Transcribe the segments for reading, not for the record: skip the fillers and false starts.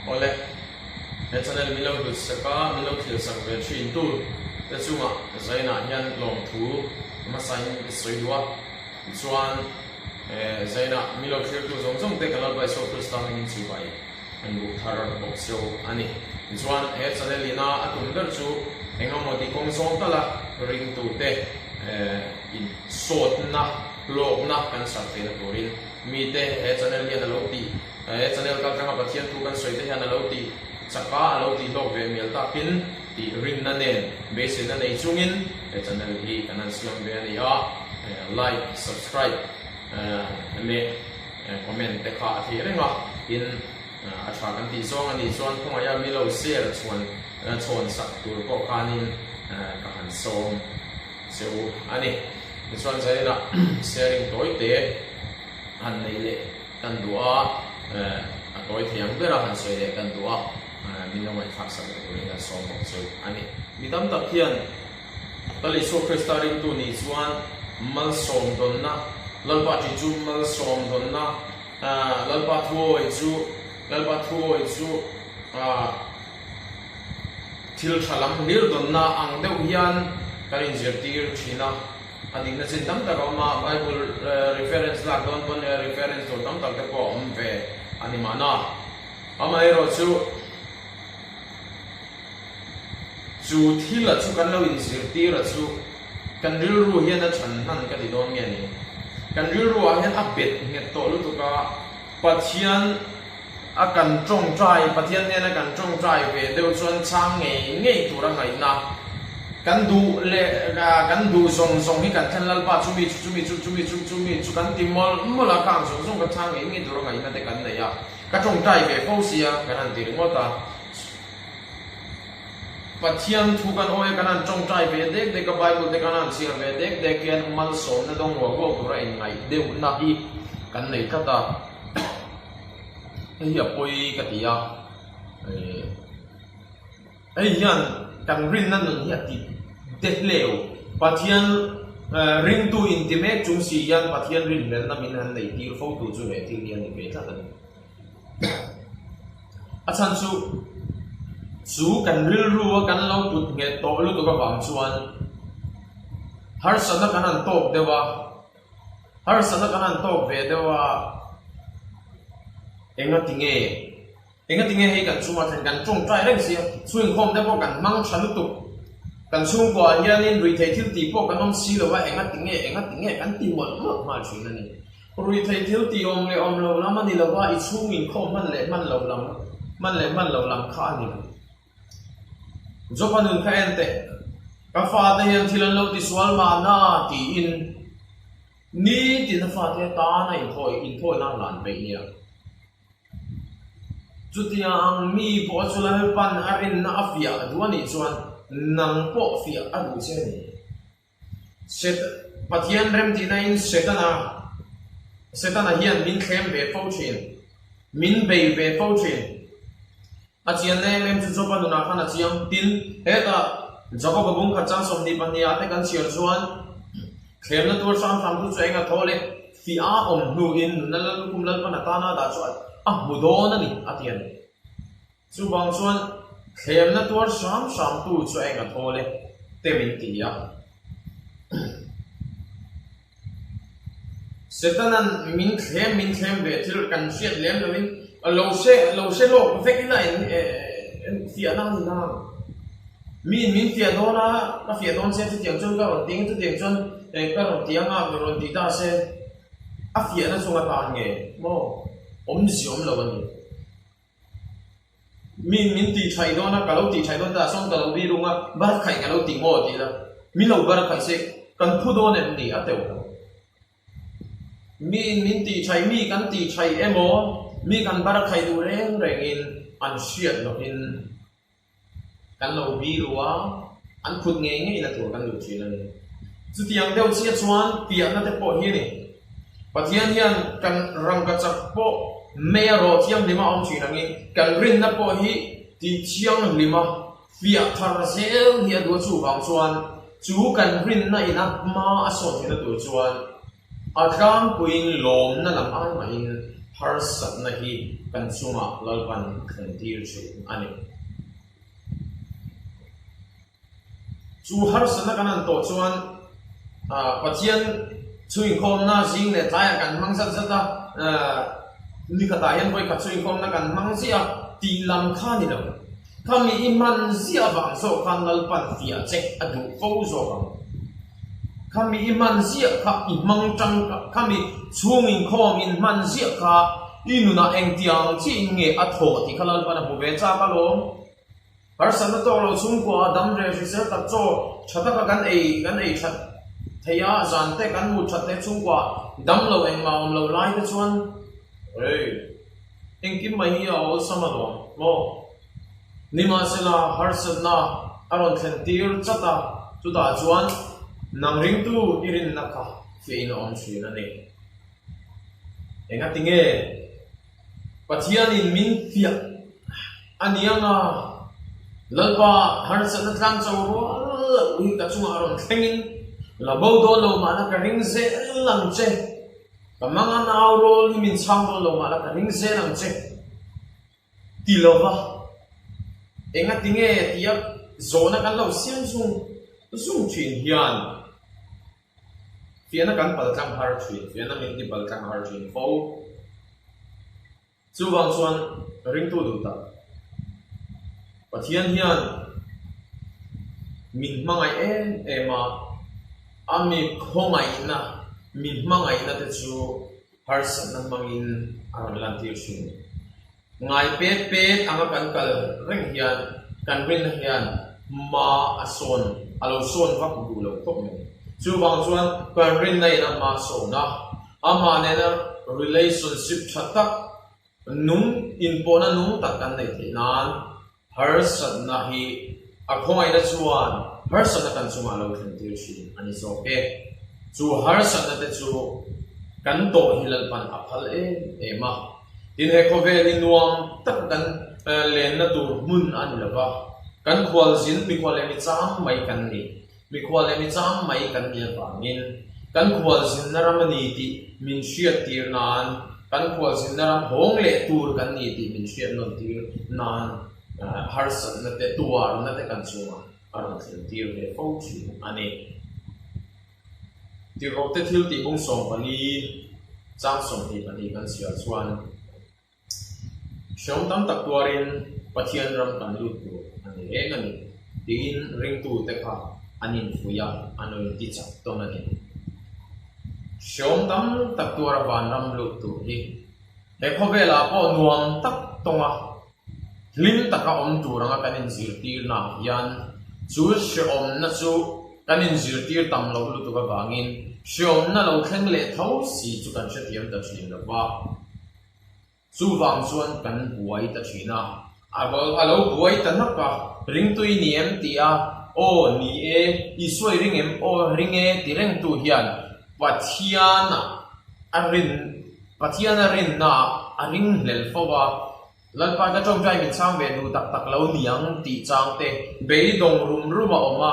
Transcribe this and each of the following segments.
Awle, he channel min lo hlut sak a, min lo thlir sak ve thin tu te chungah Zainah hian lawmthu hmasain ka sawi duh a, tichuan Zainah min lo thlir tu zawng zawng te kan Lalpa Isua Krista hmingin chibai an buh thar bawk cheu a ni. Tichuan he channel ina a tum ber chu engemaw ti kawng zawng tala ringtute insawtna, hlawkna kan sarh theihna turin mite he channel hian a lo tih, he channel kaltlanga Pathian thu kan sawi te hian a lo tih chak a, a lo tih hlawk ve mial takin tih rinna nen beiseina nei chungin he channel hi kan han siam ve a ni a, like, subscribe leh Comment te kha a theih reng a, tin a tha kan tih zawng a nih chuan khawngaih a milo share chhuan chhawn sak tur pawh khanin ka han sawm che u a ni. Tichuan zaninah sharing tawi te han neih leh kan duh a, a tawi thei ang bera han sawi leh kan duh a, min lo ngaihthlak sak leh turin kan sawm bawk che u a ni. Mi tam tak hian Lal Isua Krista ringtu nih chuan malsawm dawnna, Lalpa ṭih chu malsawm dawnna, Lalpa thuawi chu, Lalpa thuawi chu thil ṭha lam hlir dawnna ang deuh hian kan inzirtir ṭhin a. A dikna chin tam tak a awm a, Bible reference lak dawn pawn reference tur tam tak te pawh a awm ve a ni mahna. Amaherawhchu. Chu thil a chu kan lo inzirtir a chu kan rilru hian a chhan hnan ka ti dawn nge ni? Kan rilru ah hian a bet nghet tawh lutuk a, Pathian a kan tawngtai, Pathian hnena kan tawngtai ve deuh chuan chhang ngei ngei tur a ngaihna kan duh leh kan duh zawng zawng hi kan thlen Lalpa chumi chu chumi chu chumi chu chumi chu kan ti mawlh mawlh a, khang zawng zawng ka chhang ngei ngei tur a ngaihna te kan nei a, ka tawngtai ve fo sia kan han ti ringawt a. Pathian thu kan awi a, kan han tawngtai ve dek dek a, Bible te kan han chhiar ve dek dek hian malsawmna dawng ruah ruah tura inngaih deuhna hi kan nei tlat a, hei hi a pawi ka ti a, hei hian kan rinna nun hi a ti dehleu, Pathian ringtu inti mek chung si hian Pathian rinhlelna min han nei tir fo tu chu he thil hi a ni ve tlat a ni. A chhan chu, chu kan rilru a kan lo put nghet tawh lutuk avang chuan harsatna kan han tawk deuh a, harsatna kan han tawk ve deuh a, enga ti nge, enga ti nge hei kan chungah thlen kan tawngtai reng sia, chhungkhawm te pawh kan hmang tha lutuk, kan chhungkua ah hianin ruihtheih thil tih pawh kan awm si lo a, enga ti nge, enga ti nge kan ti mawlh mawlh nghal thin a ni. Ruihtheih thil tih awm leh awm lo lam a ni lo a, i chhung inkhawm hman leh hman lo lam, hman leh hman lo lam kha a ni lo. Job-a nun kha en teh, ka fate hian thil an lo tisual mahna tiin nitin a fate atan a inthawi, inthawina a hlan peih nia. Chutia ang mi pawh chu Lalpan a rinna a fiah duh a nih chuan nang pawh fiah a duh che a ni. Set, Pathian remtihnain Setana, Setana hian min thlem ve fo thin, min bei ve fo thin. A chianna em em chu Joba nunah khan a chiang. Tin, hetah Jakoba bung khat chang 22 ah te kan chhiar chuan thlemna tuar hrang hrang tu chu eng a tho le, fiah a awm hnuin nunna Lallukhum Lalpan atana dah chu a hmu dawn a ni, a ti a ni. Chuvang chuan thlemna tuar hram hram tu chu a eng a thawl e, te min ti a. Setanan min thlem min thlem ve thil kan hriat lem loin lo hre lo hre lawk vek ila en fiahna a ni nang. Miin min fiah dawn a, ka fiah dawn che chutiang chuan ka rawn ti ang chutiang chuan ka rawn ti ang a, rawn ti ta se a fiahna chunga tan nge maw awmzia awm lo a ni. Mi min tih thaih dawn a, ka lo tih thaih dawn ta sawn ka lo bi rung a, bar khaih ka lo ti maw tih la, min lo bar khaih se kan phu dawn em ni a teuh lo. Mi min tih thaih, mi kan tih thaih emaw, mi kan bar khaih duh reng rengin an hriat lohin Kan lo biru a, an phut ngei ngei na tur kan duh thin a ni. Chutiang deuh chiah chuan piahna te pawh hi a ni. Pathian hian kan rangkachak pawh mei a rawh thianghlima a awm thin angin kan rinna pawh hi tih thianghlima fiah thar zel hi a duh a chuvang chuan chu kan rinna ina hma a sawn theihna tur chuan A tlangpuiin lawmna lam ai mahin Harsatna hi kan chungah Lalpan thlen tir thin a ni. Chu harsatna kan han tawh chuan Pathian chhuinkhawmna zing leh tlaiah kan hmang zat zat a, nikhatah hian vawikhat chhuinkhawmna kan hmang ziah a tih lam kha a ni lo. Khami i hman ziah vang zawk khan Lalpan fiah che a duh fo zawk ang. Khami i hman ziah kha i hmang tang khami chhung inkhawm in hman ziah kha i nunah engtiang chiahin nge a thawh tih kha Lalpan a hmu ve chak alawm. Harsatna tawk lo chhungkua a dam reh hrisel tak chaw tha taka kan ei kan ei that theih a, zan te kan mut that te chhungkua dam lo engmah awm lo lai te chuan hei engkim mai hi a awlsam alawm maw? Nimahsela harsatna a rawn thlen tir chat a, chutah chuan nang ringtu i rinna kha fiahin a awm thin a ni. Engatinge? Pathianin min fiah a ni ang a, Lalpa harsatna tlang cho rual loh hi ka chungah rawn thlengin la bo dawn lo mahla ka ring zel ang che, ka mangan au rawl hi min chhang dawn lo mahla ka ring zel ang che ti lova engatinge tia zawhna kan lo siam zung zung thin hian Fiahna kan pal tlang har thin, fiahna min ti pal tlang har thin fo. Chuvang chuan ringtu duh tak Pathian hian min hmangaih em em a, a mi khawngaihna, mi hmangaihna te chu harsatna hmangin a rawn lantir thin. Ngai pet pet anga kan kal reng hian kan rinna hian hma a sawn, a lo sawn vak duh lo khawp mai. Chuvang chuan kan rinna in a hma a sawn a, amah nena relationship tha tak, nung inpawhna nung tak kan neih theih nan Harsatna hi a khawngaihna chuan harsatna kan chungah lo thlen tir thin a ni zawk e. Chu harsatna te chu kan tawh hi Lalpan a phal em em a. Tin he khawvel hi nuam tak kan lenna tur hmun a ni lo va, kan khualzin mikhual leh michang mai kan ni. Mikhual leh michang mai kan nih avangin kan khualzinna ram a ni tih min hriattir nan, kan khualzinna ram hawng leh tur kan ni tih min hriat nawn tir nan harsatna te, tuarna te kan chungah a rawn thlen tir ve fo thin a ni. Tirhawkte thil tih bung 14, chang 22 kan chhiar chuan, Hreawm tam tak tuarin Pathian ram kan lut tur a ni reng a ni tiin ringtute kha an infuih a, an lo inti chak tawn a ni. Hreawm tam tak tuara vanram lut tur hi he khawvelah pawh nuam tak tawnga hlim taka awm tur anga kan inzirtirnaah hian chu hreawmna chu kan inzirtir tam loh lutuk avangin hreawmna lo thleng leh tho si chu kan hrethiam ta thin lo va. Chuvang chuan kan buai ta thin a, a lo buai ta nak a, ringtui ni em ti a, aw ni e, Isua i ring em, aw ring e ti rengtu hian Pathian a rin, Pathian a rinna a ringhlel fo a, Lalpa ka tawngtai min chhang ve duh tak tak lo niang tih chang te beidawng rum rum a awm a,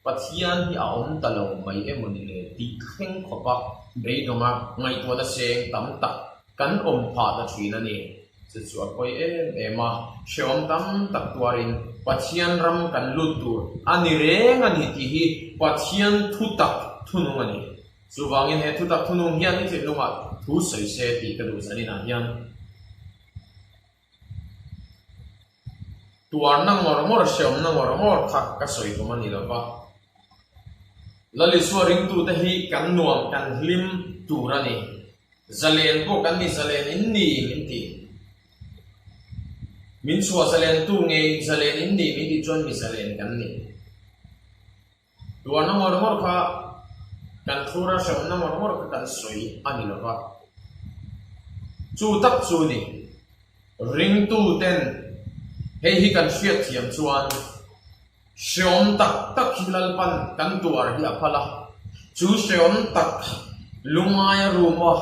Pathian hi a awm ta lo mai emaw ni le tih thleng khawpa beidawnga ngaihtuahna seng tam tak kan awm phah ta thin a ni. Chu chu a pawi em em a, hrehawm tam tak tuarin Pathian ram kan lut tur a ni reng a ni tih hi Pathian thutak thunung a ni. Chuvangin he thutak thunung hian i thinlungah thu sawi se tih ka duh zaninah hian. Tuarna ngawr ngawr, hreawmna ngawr ngawr kha ka sawi tum a ni lo va. Lal Isua ringtute hi kan nuam, kan hlim tur a ni. Zalen pawh kan ni, zalen in ni min ti. Min chhuah zalentu ngei zalen in ni min tih chuan mi zalen kan ni. Tuarna ngawr ngawr kha kan thlur a, hremna ngawr ngawr kha kan sawi a ni lo va. Chu tak chu ni, ringtuten hei hi kan hriatthiam chuan hreawm tak tak hi Lalpan kan tuar hi a phal a. Chu hreawm tak lungaia ruma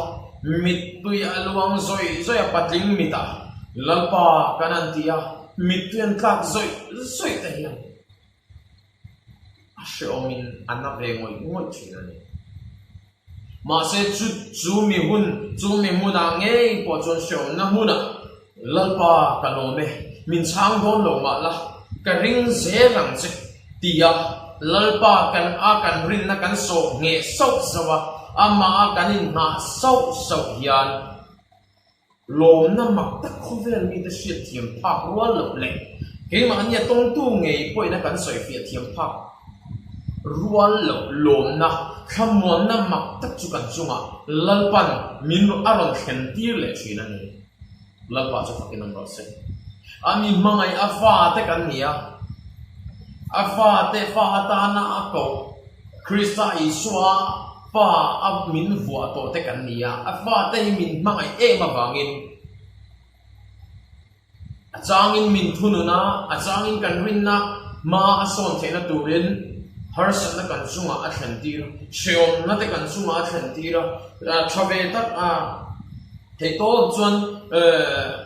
mittui a luang zawih zawih a, patling mitah Lalpa kan an ti a, mittui an tlak zawih zawih te hian. A hrehawmin a na ve ngawih ngawih thin a ni. Mahse chu chu mi hun, chu mi hmunah ngei pawh chuan hrehawmna hmunah Lalpa ka lawm e, min chhang dawn lo mah la, ka ring zel ang che tia Lalpa kan a kan rinna kan sawh ngheh sauh sauh a, amah a kan inhnah sauh sauh hian Lawmna mak tak khawvel mite hriat thiam phak rual loh leh keimahnia tawngtu ngei pawhin a kan sawifiah thiam phak rual loh lawmna thlamuanna mak tak chu kan chungah Lalpan min a rawn thlen tir leh thin a ni. Lalpa chu fakin awm rawh se. A mi hmangaih a fate kan ni a, a fate fa atana a koh Krista Isua fa a min vuah tawh te kan ni a, a fate hi min hmangaih em avangin a changin min thunun a, a changin kan rinna hma a sawn theihna turin harsatna kan chungah a thlen tir, hrehawmna te kan chungah a thlen tir a, tha ve tak a theihtawp chuan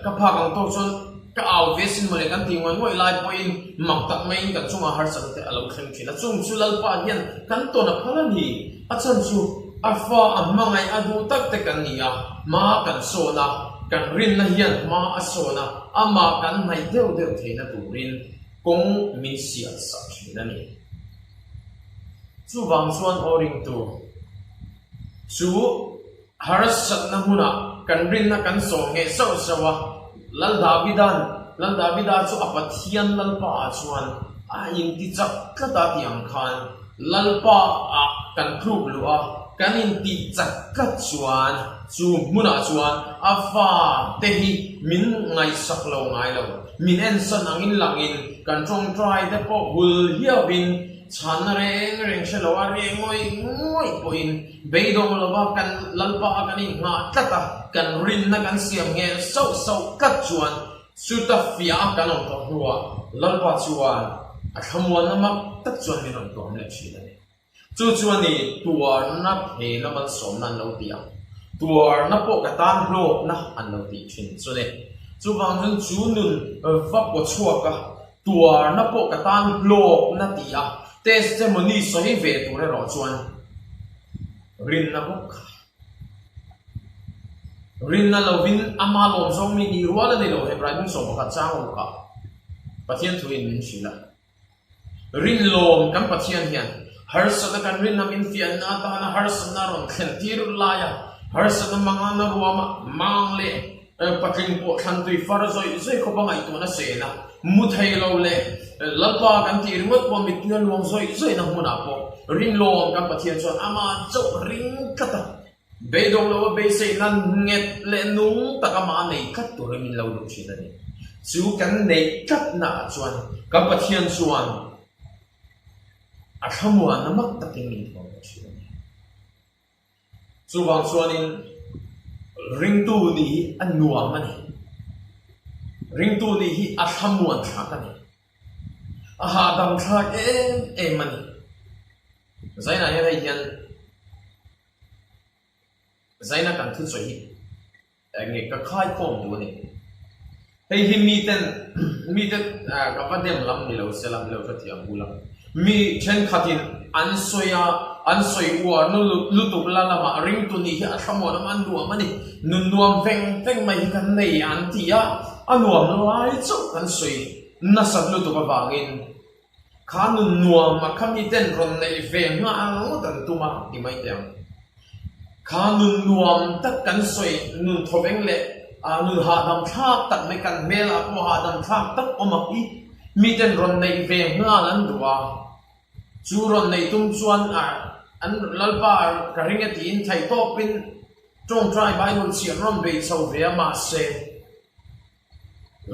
ka phak ang tawk chuan Ka au ve sin mawle kan tih ngawih ngawih lai pawhin mak tak maiin kan chungah harsatna te a lo thleng thin a, chung chu Lalpa hian kan tawn a phal a ni. A chhan chu a fa a hmangaih a duh tak te kan ni a, hma kan sawn a, kan rinna hian hma a sawn a, amah kan hnaih deuh deuh theihna turin kawng min sial sak thin a ni. Chuvang chuan aw ringtu chu. Harsatna hmunah kan rinna kan sawm ngheh sauh sauh a, Lal Davida'n Lal Davida chu a Pathian Lalpa ah chuan a inti chak tlat a tih ang khan Lalpa ah kan tluk luh a, kan intih chak tlat chuan chu hmunah chuan a fa te hi min ngaihsak lo ngai lo, min ensan angin langin kan tawngtai te pawh hul hiauin chhanna reng reng hre lo a, reh ngawih ngawih pawhin Beidawng lova kan Lalpa a kan inghah tlat a, kan rinna kan siam ngheh sauh sauh tlat chuan chuta fiah a kan awm tawh hnuah Lalpa chuan a thlamuanna mak tak chuan min rawn tuam leh thin a ni. Chu chu a ni tuarna phena malsawmna an lo ti ang, tuarna pawh ka tan hlawkna an lo tih thin chu ni. Chuvang chuan chu nun va paw chhuak a, tuarna pawh ka tan hlawkna ti a, Testimony sawi ve tur erawh chuan rinna bawk kha rinna lovin ama lawm zawng mi nih rual a ni lo Hebrai bung 11 chang rukah Pathian thuin min hrilh a. Rinlawm kan Pathian hian harsatna kan rinna min fiahna atana harsatna rawn thlen tir laia harsatna mangana ruama mang leh Patling pawh thlan tui far zawih zawih khawp a ngaihtuahna sên a, mu thei lo leh Lalpa kan tih ringawt pawh mittui a luang zawih zawihna hmunah pawh rinlawm kan Pathian chuan amah chauh ring tlat a, beidawng lo a beiseihna nghet leh nung tak amah a nei tlat turin min lo duh thin a ni. Chu kan neih tlatnaah chuan kan Pathian chuan a thlamuanna mak takin min thawm ta thin a ni. Chuvang chuanin ringtu nih hi a nuam a ni. Ringtu nih hi a thlamuan thlak a ni. A hahdam thlak em em a ni. Zainah hian hei hian Zaina kan thusawi hi Eng nge ka khai khawm duh a ni. Hei hi miten mite ka va dem lam ni lo se la, ni lo hrethiam u la. Mi thenkhatin an sawi a, an sawi uar nu lutuk la lamah ringtu nih hi a thlamuan awm a nuam a ni. Nun nuam veng veng mai hi kan nei an ti a, a nuam lai chauh kan sawi nasat lutuk avangin Kha nun nuam a kha miten rawn neih ve nghal ngawt an tum a ti mai teh ang. Kha nun nuam tak kan sawi nun thawveng leh nun hahdam thlak tak mai kan hmelah pawh hahdam thlak tak awm ang i miten rawn neih ve nghal an duh a. Chu rawn neih tum chuan an Lalpa ka ring e tiin theihtawpin tawngtai Bible chhiah rawn bei chho ve a mahse,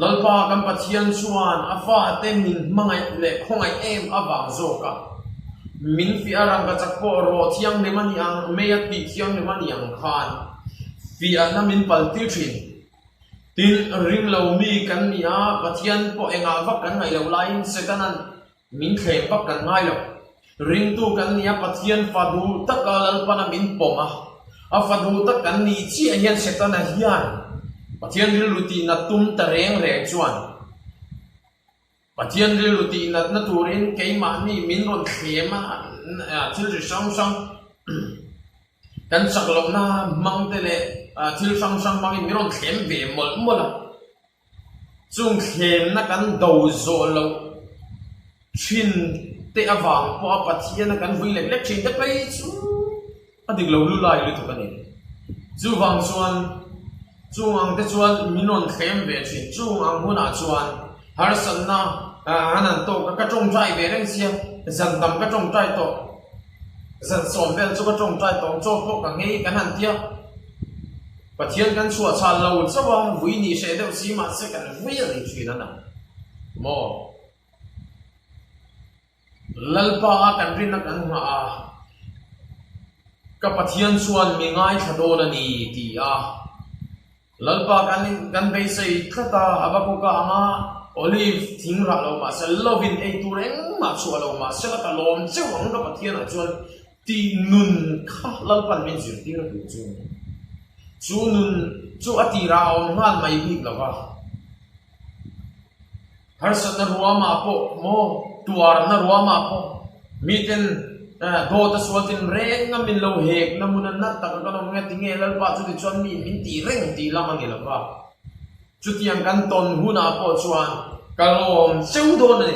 Lalpa kan Pathian chuan a fate min hmangaih leh khawngaih em avang zawk a, min fiah a rangkachak pawh rawh thianghlim a ni ang, mei a tih thianghlim a ni ang khan fiahna min pal tir thin. Tin, ringlo mi kan ni a, Pathian pawh engah vak kan ngaih loh laiin Setanan Min thleng vak kan ngai lo. Ringtu kan nia Pathian fa duh taka Lalpana min pawm a, a fa duh tak kan nih chiah hian Setana hian Pathian rilru tihnat tum ta reng reng chuan Pathian rilru tihnatna turin keimahni min rawn thlem a, thil ri hrang hrang. Kan chak lohna hmang te leh thil hrang hrang hmangin min rawn thlem ve mawlh mawlh a. Chung thlemna kan do zawh loh thin te avang pawha Pathiana kan vui lek lek thin te phei chu a dik lo lulai lutuk a ni. Chuvang chuan chung ang te chuan min rawn thlem ve thin. Chung ang hunah chuan harsatna an han tawk a, ka tawngtai ve reng sia, zan tam ka tawngtai tawh, zan sawm vel chu ka tawngtai tawh ang, chaw pawh ka nghei kan han tia. Pathian kan chhuah chhal lo chauh a, vui nih hreh deuh si mahse kan vui a ni thin a na maw? Lalpa a kan rinna kan nghah a, ka Pathian chuan mi ngaithla dawn a ni ti a, Lalpa kan kan beisei tlat a, Habakuka anga olive thing rah lo mahse lovin ei tur engmah chhuah lo mahse la ka lawm cheuh ang ka Pathianah chuan tih nun kha Lalpan min zirtir a duh chu a ni. Chu nun chu a tirah a awm nghal mai bik lo va. Harsatna ruamah pawh maw, tuarna ruamah pawh miten dawt a sual tin reng a min lo hekna hmun a nat taka kan awm nge tinge Lalpa chuti chuan mi min tih reng tih lam a ni lo va. Chutiang kan tawn hunah pawh chuan ka lawm cheu dawn a ni.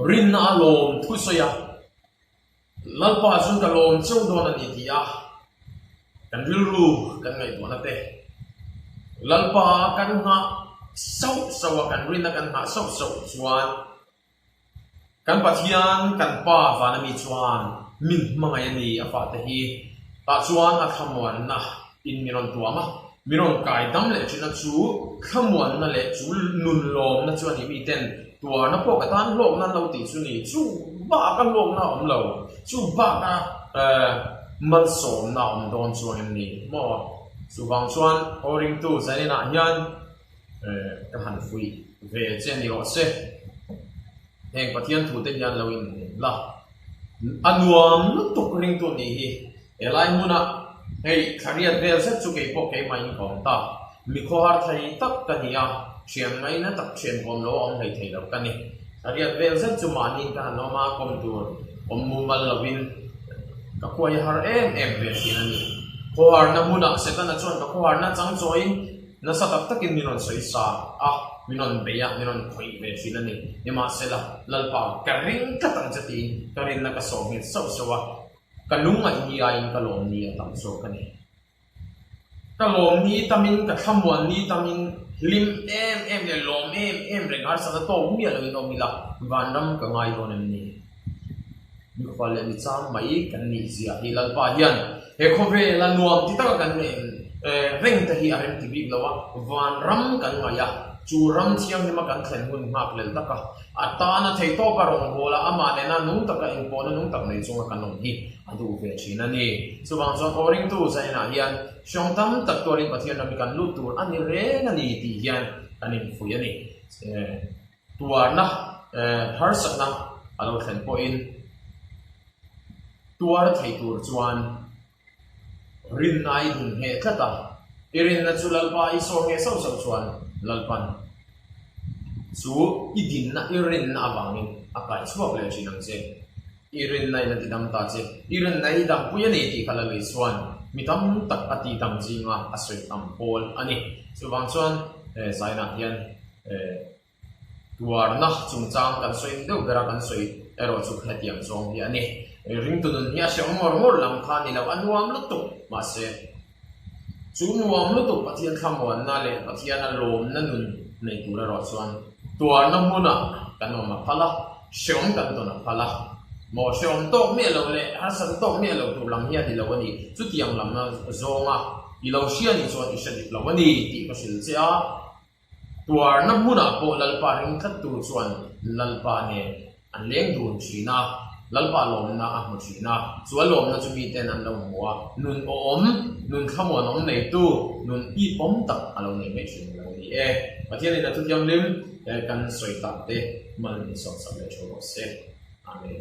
Rinna a lawm thusawi a. Lalpa chu ka lawm cheu dawn a ni ti a, kan rilru kan ngaihtuahna te, Lalpa kan nghah sauh sauh a, kan rinna kan nghah sauh sauh chuan kan Pathian kan Pa vana mi chuan min hmangaih a ni a fate hi tah chuan a thlamuanna in min rawn tuam a, min rawn kai dam leh thin a, chu thlamuanna leh chu nun lawmna chu a ni miten Tuarna pawh ka tan hlawkna an lo tih chu ni, chu bak a hlawkna a awm lo, chu bak a malsawmna a awm dawn chuang em ni maw? Chuvang chuan aw ringtu zaninah hian ka han fuih ve che ni rawh se, heng Pathian thute hian lo inhnem la, a nuam lutuk ringtu nih hi. Helai hmuna hei thlariat vel zet chu kei pawh keimah in ka awm ta. Mi khawhar thei tak ka ni a, thian ngaina tak thian kawm lo a awm hlei thei lo ka ni. Thlariat vel zet chu mahniin ka han awm a, kawm tur awm mumal lovin ka khuai har em em ve thin a ni. Khawharna hmunah Setana chuan ka khawharna chang chawiin nasa tak takin min rawn sawi sa a, min rawn bei a, min rawn khawih ve thin a ni. Nimahsela, Lalpa ka ring tlat ang che tiin ka rinna ka sawh nghet sauh sauh a. Ka lungngaih ni aiin ka lawm ni a tam zawk a ni. Ka lawm ni tamin, ka thlamuan ni tamin hlim em em leh lawm em em reng harsatna tawk miah loin awm ila vanram ka ngai dawn em ni? Mikhual leh michang mai kan nih zia hi Lalpa hian he khawvela nuam ti taka kan neih reng te hi a rem ti bik lo a, vanram kan ngaih a, chu ram thianghlima kan thlen hun nghak lel taka A tana thei tawk a rawngbâwl a, amah nena nung taka inpawhna nung tak nei chunga kan awm hi a duh ve thin a ni. Chuvang chuan aw ringtu zainah hian hriawng tam tak tuarin Pathian ram hi kan lut tur a ni reng a ni tih hian kan infuih a ni. Tuarna harsatna a lo thlen pawhin tuar thei tur chuan Rinna i dun ngheh tlat a, i rinna chu Lalpa i sawr ngheh sauh sauh chuan Lalpan chu i dinna i rinna avangin a kai chhuak leh thin ang che. I rinna in a ti dam ta che, i rinna i dampui a ni tih kha Lalui chuan mi tam tak a ti dam zinga a sawi tam pawl a ni. Chuvang chuan zainah hian Tuarna chungchang kan sawi deuh bera kan sawi erawh chu hetiang zawng hi a ni. Ringtu nun hi a hrehawm ngawr ngawr lam kha a ni lo, a nuam lutuk. Mahse, chu nuam lutuk Pathian thlamuanna leh Pathiana lawmna nun nei tur erawh chuan tuarna hmunah kan awm a phal a, hrehawm kan tawn a phal a. Maw hrehawm tawk miah lo leh harsatna tawk miah lo tur lam hi a ni lo a ni. Chutiang lamna zawnga i lo hria nih chuan i hre dik lo a ni tih ka hrilh che a. Tuarna hmunah pawh Lalpa ring tlat tur chuan Lalpa nen an leng dun thin a, Lalpa lawmna a hmu thin a, chu a lawmna chu miten an lo hmu a, nun awm, nun thlamuanawm neitu, nun ipawm tak a lo nei mai thin a lo ni e. Pathianin a thuthianghlim kan sawi tak te mal min sawmsak leh tho rawh se. Amen.